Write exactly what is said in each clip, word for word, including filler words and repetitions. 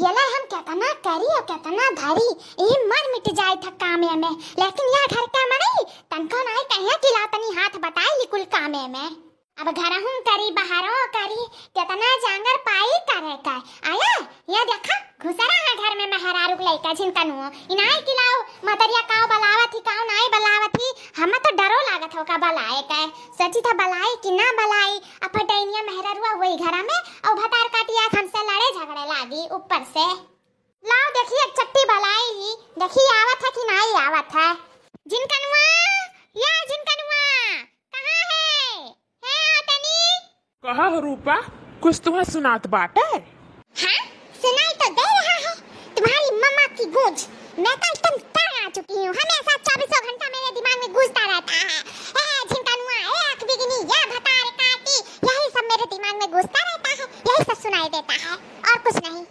चला हम केतना करी और केतना धरी, ई मर मिट जाए था कामे में, लेकिन यह घर का मनई तनको नाई कहिया कि ला तनी हाथ बटाई ली कुल कामे में। अब घरहूँ करी, बहरों करी, केतना जांगर पाई करे का। आया, ये देखा, घुसरा है घर में मेहरारू के लइका झिनकनुओ। इनाई कि लाओ, मतरिया काव बलावत ही, काव नाई बलावत ही। हमें तो डरो लागत हो का बलाए का। सोची था बलाई कि ना बलाई, अब फटैनिया मेहररुआ वही घरा में, और भतार काटिया हमसे लड़े झगड़े लागी ऊपर से। लाओ देखी, एक चट्टी बलाई ही, देखी आवत है कि नाई आवत है। झिनकनुआ, या झिनकनुआ, कहाँ है? है आ तनी? कहा हो रूपा, कुछ तुम्हें सुनात बाटे? हाँ, सुनाई तो दे रहा है तुम्हारी मम्मा की गूंज। मैं तो एकदम तंग आ चुकी हूँ, हमेशा चौबीसों घंटा मेरे दिमाग में गूंजता रहता है। ए झिनकनुआ, ए अख बिगनी, या भतार काटी, यही सब मेरे दिमाग में गूंजता रहता है, यही सब सुनाई देता है, और कुछ नहीं।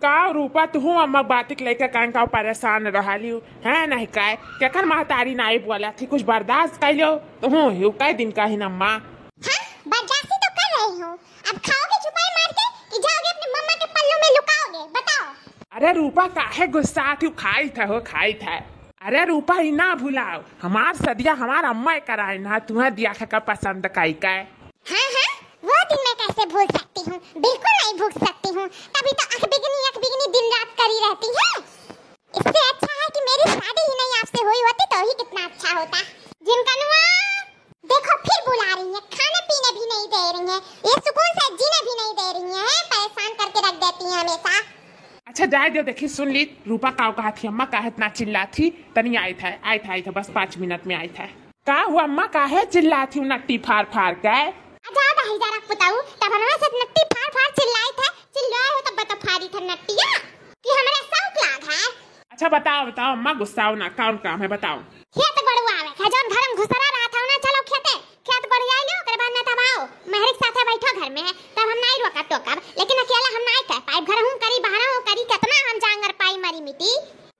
का रूपा, तुहू अम्मा बातिक लइके काहे का परेशान रहलियो, हैं नहीं काय? केकर महतारी नाई बोला थी, कुछ बर्दाश्त कर लो, तुहू ही कई दिन का ही नम्मा। हाँ, बर्दाश्त ही तो कर रही हूँ। अब खाओगे छुपाई मार के कि जाओगे अपने मम्मा के पल्लू में लुकाओगे, बताओ। अरे रूपा, काहे गुस्सा थी, खाई था हो, खाई था। अरे रूपा, ई ना भुलाओ, हमार सदिया हमार अम्मा कराए ना, तुम्हें दिया का पसंद काई का। हाँ, हाँ, वो दिन मैं कैसे भूल सकती हूँ, बिल्कुल नहीं भूल सकती हूँ। तभी तो अख बिगनी, अख बिगनी दिन रात करी रहती है। इससे अच्छा है कि मेरी शादी ही नहीं आपसे हुई होती तो ही कितना अच्छा होता। झिनकनुआ, देखो फिर बुला रही है, खाने पीने भी नहीं दे रही है, ये सुकून से जीने भी नहीं दे रही है, परेशान करके रख देती है हमेशा। अच्छा जाए दो, देखी सुन ली रूपा काव कहा थी, अम्मा काहे इतना चिल्ला थी, तनी आई था, आई था, आई था, बस पाँच मिनट में आई था। का हुआ अम्मा, काहे चिल्लात ही नट्टी फार फार के? आ जाओ दही जरा पुताऊ, तब हमरा से नट्टी फार फार चिल्लाइत है, चिल्लाए हो तब बता फारी था नट्टिया कि हमरा शौक लाग है। अच्छा बताओ, बताओ अम्मा, गुस्साओ ना, कौन काम है बताओ। खेत गोड़ुआवे है, जौन घर में घुसरा रहा था ना, चलो खेते, खेत गोड़ुआई लो, ओकर बाद ना तब आओ, मेहर के साथे बैठो घर में, तब हम नाई रोका टोकब, लेकिन अकेला हम नाई कह पाइब, घर हूँ करी, बहरा हूँ करी, कितना हम जांगर पाई मरी मिटी।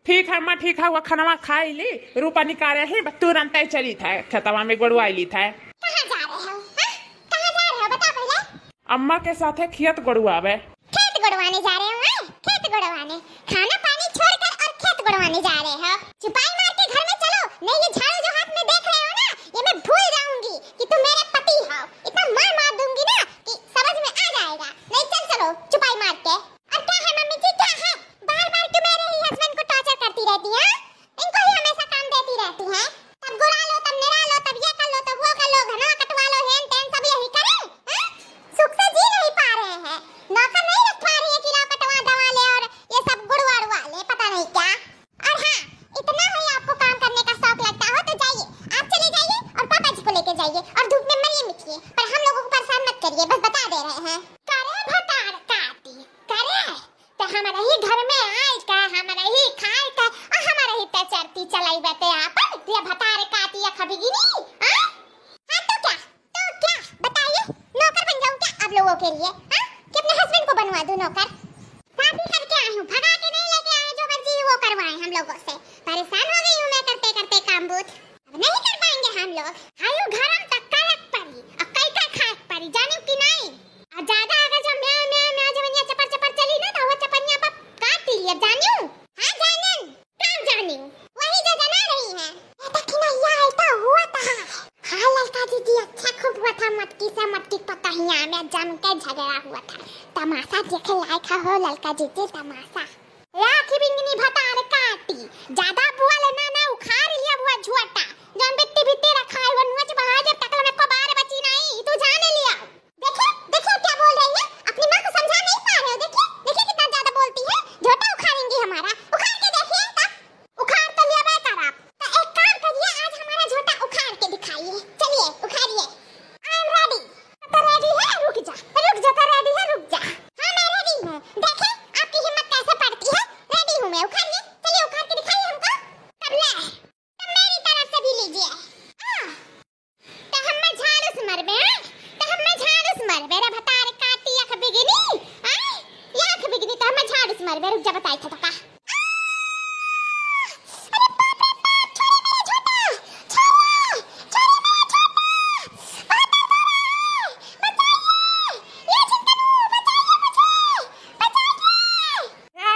ठीक है अम्मा, ठीक है, वो खनवा खाई ली, रूपा निकाले ही, बस तुरंत ही चली था, खेतवा में गोड़ुआई ली था। कहाँ जा रहे हो? हाँ? कहाँ जा रहे हो? बताओ पहले। अम्मा के साथे खेत गोड़ुआवे। खेत गोड़ुआने जा रहे हो, हैं? खेत गोड़ुआने। खाना पानी छोड़कर और खेत गोड़ुआने जा रहे हो। छुपाई मार के घर में चलो, नहीं ये झाड़ू जो हाथ में देख रहे हो ना, ये मैं भूल जाऊंगी कि तुम मेरे पति हो। इतना मार मार दूंगी ना कि समझ में आ जाएगा। नहीं चल चलो छुपाई मार के। और क्या है मम्मी जी, क्या है? बार-बार क्यों मेरे ही husband को torture करती रहती हैं? इनको ही हमेशा काम देती रहती हैं। तब गुड़ा लो, तब निरा लो, तब ये कर लो, तब वो कर लो, घना कटवा लो, हेन तेन सब यही करें, हैं? सुख से जी नहीं पा रहे हैं। नौकर नहीं रख पा रही है कि ला कटवा दवा ले और ये सब गुड़वा उड़वा ले, पता नहीं क्या। और हाँ, इतना ही आपको काम करने का शौक लगता हो तो जाइए, आप चले जाइए और पापा जी को लेके जाइए और धूप में मरिए मिटिए, पर हम लोगों को परेशान मत करिए, बस बता दे रहे हैं। करे भतार काटी, करे। ते हमारे ही घर में आए का, हमारे ही खाए का, और हमारे ही ते चरती चलाई बते आपन, ये भतार काटी या खबिगिनी, हाँ? हाँ तो क्या, तो क्या, बताइए, नौकर बन जाऊं क्या आप लोगों के लिए, हाँ? कि अपने husband को बनवा दूं नौकर? शादी करके आई हूँ, भगा के नहीं लेके आए, जो मर्जी वो करवाए हम लोगों से। परेशान हो गई हूँ मैं करते करते काम बूत। अब नहीं कर पाएंगे हम लोग। आयु घरम तक कायक परी, अब कई का खायक परी, जानियो कि नहीं? आ ज्यादा अगर जब म्याँ, म्याँ, म्याँ जवनिया चपर, चपर चली ना, तो वो चपनिया पर काट ली, अब जानियो? हाँ, जानिन। काम जानियो? वही जो जना रही है। ये तो खिनैया है तो हुआ था। हाँ, ललका दीदी, अच्छा खूब हुआ था, मटकी से मटकी पतहिया में जम के झगड़ा हुआ था। तमाशा देखे लायक है हो ललका दीदी, तमाशा। ए आखी बिंगनी भतार काटी, ज्यादा बोल ना, ना उखाड़ लिया बुआ झुआटा, जौन बिट्टी बिट्टी रखा है वो नुच बहा जब तक में को बार बची नहीं, तू जाने लिया। देखिए, देखिए क्या बोल रही है, अपनी माँ को समझा नहीं पा रहे हो। देखिए, देखिए कितना ज्यादा बोलती है, झोटा उखाड़ेंगी हमारा, उखाड़ के देखिए तब। उखाड़ तो लिया मैं कर आप। तो एक काम करिए, आज हमारा झोटा उखाड़ के दिखाइए। चलिए, उखाड़िए। I am ready। तो ready है, रुक जा, रुक जा, तो ready है, रुक जा। हाँ, मैं ready हूँ। देखें, आपकी हिम्मत कैसे पड़ती है। Ready हूँ मैं, उखाड़िए। चलिए, उखाड़ के दिखाइए हमको। तब ले, तब मेरी तरफ से भी लीजिए। हाँ। तो हम्मे झाड़ू से मरबे, हाँ? तो हम्मे झाड़ू से मरबे, रे भतार काटी अख बिगनी, हाँ? ये अख बिगनी, तो हम्मे झाड़ू से मरबे, रुक जा, बताई था तो का। अरे बाप रे बाप, छोड़ी मेरा झोटा, छोड़ो, छोड़ी मेरा झोटा, बहुत दर्द हो रहा है, बचाइए, ये झिनकनू, बचाइए मुझे, बचाइए। ए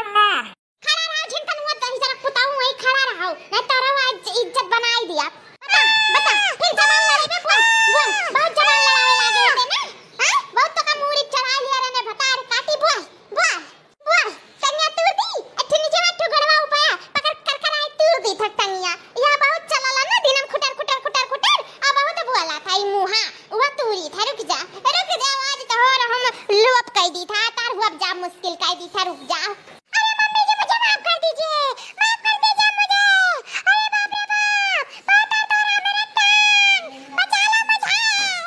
जाओ। अरे मम्मी जी, मुझे माफ कर दीजिए, माफ कर दीजिए मुझे। अरे बाप रे बाप, बहुत दर्द हो रहा है मेरे टांग, बचा लो मुझे,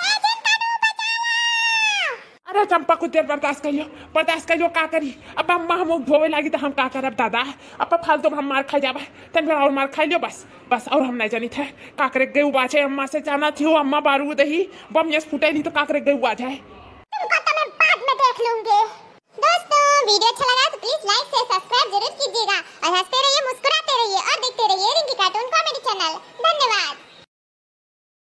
ए जिन कानू, बचा लो। अरे चंपा, कुछ देर बर्दाश्त कर लियो, बर्दाश्त कर लियो, का करी? अब अम्मा हम धोवे लागी तो हम का करब दादा? अब फालतू में हम मार खाई जाबा, तन भर और मार खाई लियो बस, बस और हम नहीं जानी थे। का करे गई बाजे अम्मा से, जाना थी वो अम्मा बारूद ही बम यस फूटे नहीं तो का करे गई बाजे। तुमको तो मैं बाद में देख लूंगी। दोस्तों, वीडियो अच्छा लगा तो प्लीज लाइक से सब्सक्राइब जरूर कीजिएगा और हंसते रहिए, मुस्कुराते रहिए और देखते रहिए रिंकी कार्टून कॉमेडी चैनल। धन्यवाद।